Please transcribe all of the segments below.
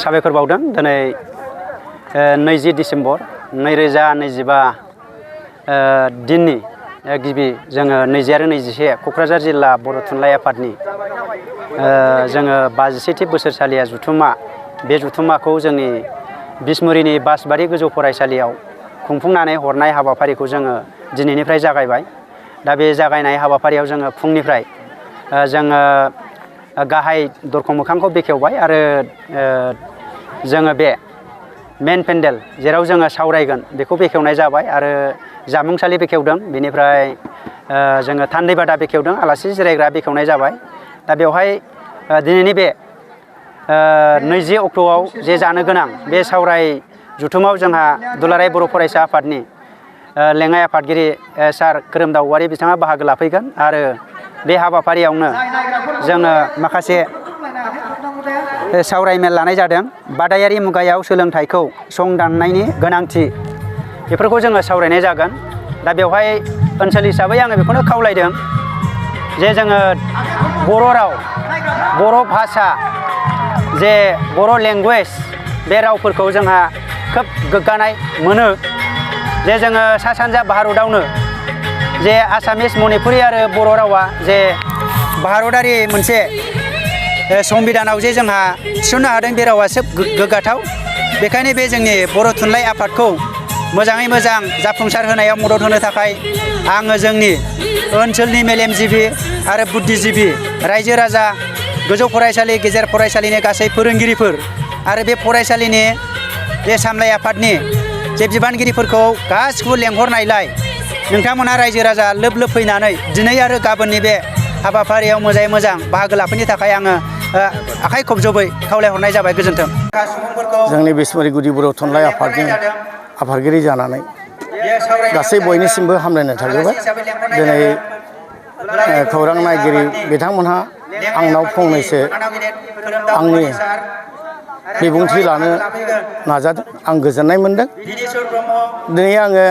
साबायखर बावदों दिनै 20 डिसेम्बर 2025 दिननि गिबि जोङो 20 आरो 21 क'क्राझार जिल्ला बर' थुनलाइ आफादनि जोङो 52थि बोसोरसालिया जुथुमा बे जुथुमाखौ जोंनि बिसमुरिनि बासबारि गोजौ फरायसालियाव खुंफुंनानै हरनाय हाबाफारिखौ जोङो दिनैनिफ्राय जागायबाय। दा बे जागायनाय हाबाफारियाव जोङो फुंनिफ्राय जोङो गाहाय दरखं मोखांखौ बेखेवबाय आरो जोङो बे मेन पेन्डेल जेराव जोङो सावरायगोन बेखौ बेखेवनाय जाबाय आरो जामुंसालि बेखेवदों। बेनिफ्राय जोङो थान्दै बादा बेखेवदों, आलासि जिरायग्रा बेखेवनाय जाबाय। दा बेवहाय दिनैनि बे 20 अक्ट'आव जे जानो गोनां बे सावराय जुथुमाव जोंहा दुलाराय बर' फरायसा आफादनि लेङाइ आफादगिरि सार खोरोमदाव औवारि बिथाङा बाहागो लाफैगोन आरो बे हाबाफारियावनो जोङो माखासे सावरायमेल लानाय जादों। बादायारि मुगायाव सोलोंथाइखौ संदाननायनि गोनांथि बेफोरखौ जोङो सावरायनाय जागोन। दा बेवहाय ओनसोल हिसाबै आङो बेखौनो खावलायदों जे जोङो बर' राव, बर' भाषा, जे बर' लेंगुवेज बे रावफोरखौ जोंहा खोब गोग्गानाय मोनो जे जोङो सा सानजा भारतआवनो जे आसामिस, मणिपुरि आरो बर' रावा जे भारतारि मोनसे संबिधानाव जे जोंहा थिसननो हादों बे रावा खोब गोग्गाथाव। बेखायनो बे जोंनि बर' थुनलाइ आफादखौ मोजाङै मोजां जाफुंसार होनायाव मदद होनो थाखाय आङो जोंनि ओनसोलनि मेलेमजिबि आरो बुद्धिजिबि रायजो राजा, गोजौ फरायसालि, गेजेर फरायसालिनि गासै फोरोंगिरिफोर आरो बे फरायसालिनि जे सामलाय आफादनि जे बिबानगिरिफोरखौ गासिखौबो लेंहरनायलाय नोंथांमोना रायजो राजा लोब लोब फैनानै दिनै आरो गाबोननि बे हाबाफारियाव मोजाङै मोजां बाहागो लाफैनो थाखाय आङो आखाइ खबजबै खावलायहरनाय जाबाय। गोजोन्थों। जोंनि बिसमुरि गुदि बर' थुनलाइ आफादनि आफादगिरि जानानै गासै बयनिसिमबो हामलायनाय थाग्रोबाय। दिनै खौरां नायगिरि बिथांमोनहा आंनाव फंनैसो आंनि बिबुंथि लानो नाजादों, आं गोजोननाय मोनदों। दिनै आङो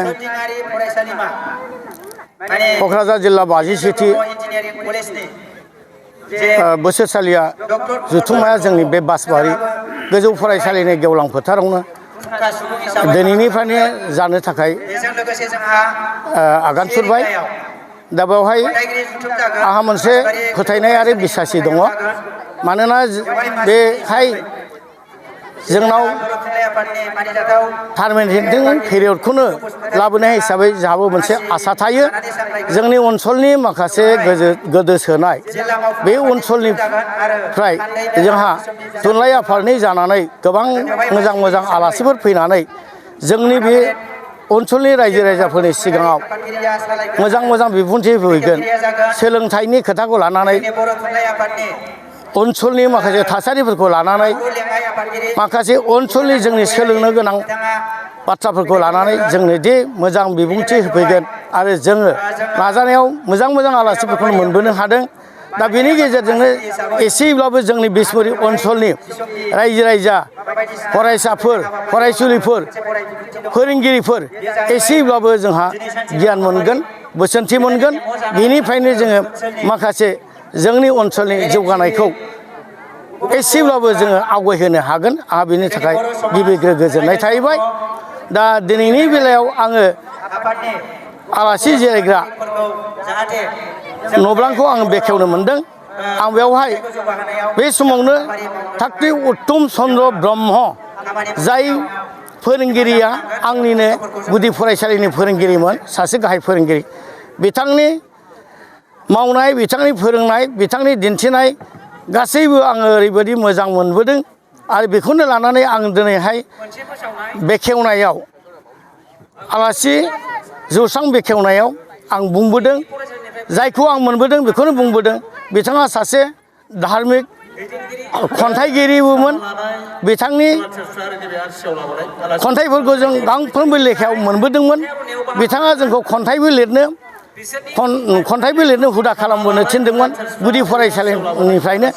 क'क्राझार जिल्ला 52थि बोसोरसालिया जुथुमाया जोंनि बे बासबारि गोजौ फरायसालिनि गेवलां फोथारावनो दिनैनिफ्रायनो जानो थाखाय आगान सुरबाय। दा बेवहाय आंहा मोनसे फोथायनाय आरो बिसासि दङ। मानोना बेहाय जोंनाव पारमानेन्ट पेरियडखौनो लाबोनाय हिसाबै जोंहाबो मोनसे आसा थायो। जोंनि ओनसोलनि माखासे गोदोसोनाय बे ओनसोलनिफ्राय जोंहा थुनलाइ आफादनि जानानै गोबां मोजां मोजां आलासिफोर फैनानै जोंनि बे ओनसोलनि रायजो राजाफोरनि सिगाङाव मोजां मोजां बिबुंथि होफैगोन। सोलोंथाइनि खोथाखौ लानानै, ओनसोलनि माखासे थासारिफोरखौ लानानै, माखासे ओनसोलनि जोंनि सोलोंनो गोनां बाथ्राफोरखौ लानानै जोंनो दि मोजां बिबुंथि होफैगोन आरो जोङो नाजानायाव मोजां मोजां आलासिफोरखौनो मोनबोनो हादों। दा बेनि गेजेरजोंनो एसेब्लाबो जोंनि बिसमुरि ओनसोलनि रायजो राजा, फरायसाफोर, फरायसुलिफोर, फोरोंगिरिफोर एसेब्लाबो जोंहा गियान मोनगोन, बोसोनथि मोनगोन। बेनिफ्रायनो जोङो माखासे जोंनि ओनसोलनि जौगानायखौ एसेब्लाबो जोङो आवगायहोनो हागोन। आंहा बेनि थाखाय गिबिग्रो गोजोननाय थाहैबाय। दा दिनैनि बेलायाव आङो आलासि जिरायग्रा न'ब्लांखौ आं बेखेवनो मोनदों। आं बेवहाय बे समावनो थाख्रि उत्तम चन्द्र ब्रह्म, जाय फोरोंगिरिया आंनिनो गुदि फरायसालिनि फोरोंगिरिमोन, सासे गाहाय फोरोंगिरि, बिथांनि मावनाय, बिथांनि फोरोंनाय, बिथांनि दिन्थिनाय गासैबो आङो ओरैबायदि मोजां मोनबोदों। आरो बेखौनो लानानै आं दिनैहाय बेखेवनायाव, आलासि जौस्रां बेखेवनायाव आं बुंबोदों, जायखौ आं मोनबोदों बेखौनो बुंबोदों। बिथाङा सासे धार्मिक खन्थाइगिरिबोमोन। बिथांनि खन्थाइफोरखौ जों गांफ्रोमबो लेखायाव मोनबोदोंमोन। बिथाङा जोंखौ खन्थाइबो लिरनो हुदा खालामबोनो थिनदोंमोन गुदि फरायसालिनिफ्रायनो।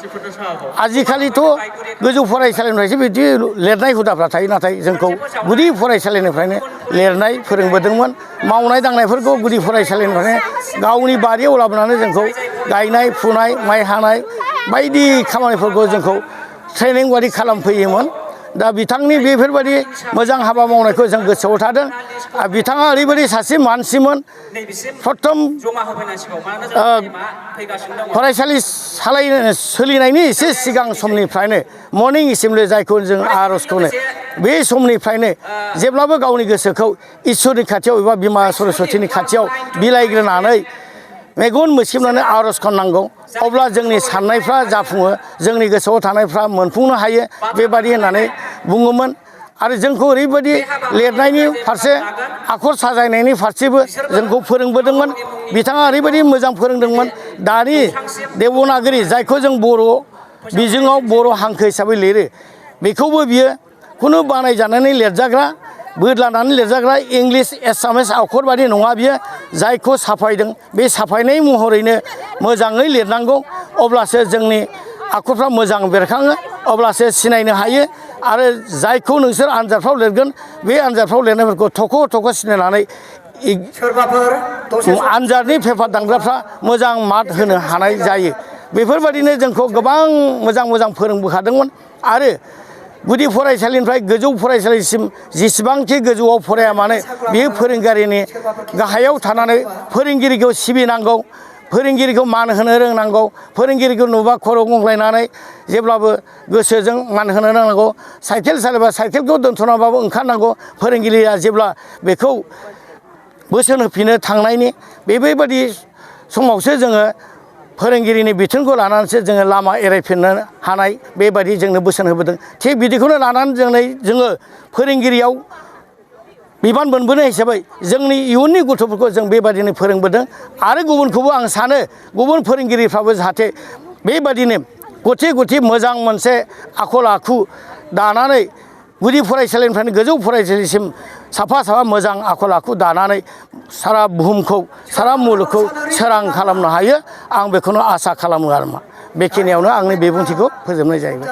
आजिखालिथ' गोजौ फरायसालिनिफ्रायसो बिदि लिरनाय हुदाफ्रा थायो, नाथाय जोंखौ गुदि फरायसालिनिफ्रायनो लिरनाय फोरोंबोदोंमोन। मावनाय दांनायफोरखौ गुदि फरायसालिनिफ्रायनो गावनि बारियाव लाबोनानै जोंखौ गायनाय फुनाय, माइ हानाय बायदि खामानिफोरखौ जोंखौ ट्रेनिं बायदि खालामफैयोमोन। दा बिथांनि बेफोरबायदि मोजां हाबा मावनायखौ जों गोसोआव थादों बिथाङा ओरैबायदि सासे मानसिमोन प्रथम फरायसालि सोलिनायनि एसे सिगां समनिफ्रायनो मर्निं एसेमब्लि जायखौ जों आर'ज खनो बे समनिफ्रायनो जेब्लाबो गावनि गोसोखौ इसोरनि खाथियाव एबा बिमा सरस्वतीनि खाथियाव बिलाइग्रोनानै मेगन मोसेबनानै आर'ज खननांगौ अब्ला जोंनि साननायफ्रा जाफुङो जोंनि गोसोआव थानायफ्रा मोनफुंनो हायो बेबादि होननानै बुङोमोन आरो जोंखौ ओरैबायदि लिरनायनि फारसे आखर साजायनायनि फारसेबो जोंखौ फोरोंबोदोंमोन बिथाङा ओरैबायदि मोजां फोरोंदोंमोन दानि देबनागरि जायखौ जों बर' बिजोङाव बर' हांखो हिसाबै लिरो बेखौबो बियो खुनु बानायजानानै लिरजाग्रा बोदलानानै लिरजाग्रा इंलिस एसामिस आखर बादि नङा बियो जायखौ साफायदों बे साफायनाय महरैनो मोजाङै लिरनांगौ अब्लासो जोंनि आखरफ्रा मोजां बेरखाङो अब्लासो सिनायनो हायो आरो जायखौ नोंसोर आनजादफ्राव लिरगोन बे आनजादफ्राव लिरनायफोरखौ थख' थख' सिनायनानै आनजादनि पेपार दांग्राफ्रा मोजां मार्क होनो हानाय जायो बेफोरबायदिनो जोंखौ गोबां मोजां फोरोंबोखादोंमोन आरो गुदि फरायसालिनिफ्राय गोजौ फरायसालिसिम जेसेबांखि गोजौआव फराया मानो बे फोरोंगिरिनि गाहायाव थानानै फोरोंगिरिखौ सिबिनांगौ फोरोंगिरिखौ मान होनो रोंनांगौ फोरोंगिरिखौ नुबा खर' गंग्लायनानै जेब्लाबो गोसोजों मान होनो रोंनांगौ साइकेल सालायबा साइकेलखौ दोनथ'नाबाबो ओंखारनांगौ फोरोंगिरिया जेब्ला बेखौ बोसोन होफिनो थांनायनि बेबायदि समावसो जोङो फोरोंगिरिनि बिथोनखौ लानानैसो जोङो लामा एरायफिननो हानाय बेबायदि जोंनो बोसोन होबोदों थिग बिदिखौनो लानानै जोङो फोरोंगिरियाव बिबान मोनबोनाय हिसाबै जोंनि इयुननि गथ'फोरखौ जों बेबायदिनो फोरोंबोदों आरो गुबुनखौबो आं सानो गुबुन फोरोंगिरिफ्राबो जाहाथे बेबायदिनो गथि मोजां मोनसे आखल आखु दानानै गुदि फरायसालिनिफ्रायनो गोजौ फरायसालिसिम साफा मोजां आखल आखु दानानै सारा बुहुमखौ सारा मुलुगखौ सोरां खालामनो हायो आं बेखौनो आसा खालामो आरो मा बेखिनियावनो आंनि बिबुंथिखौ फोजोबनाय जाहैबाय।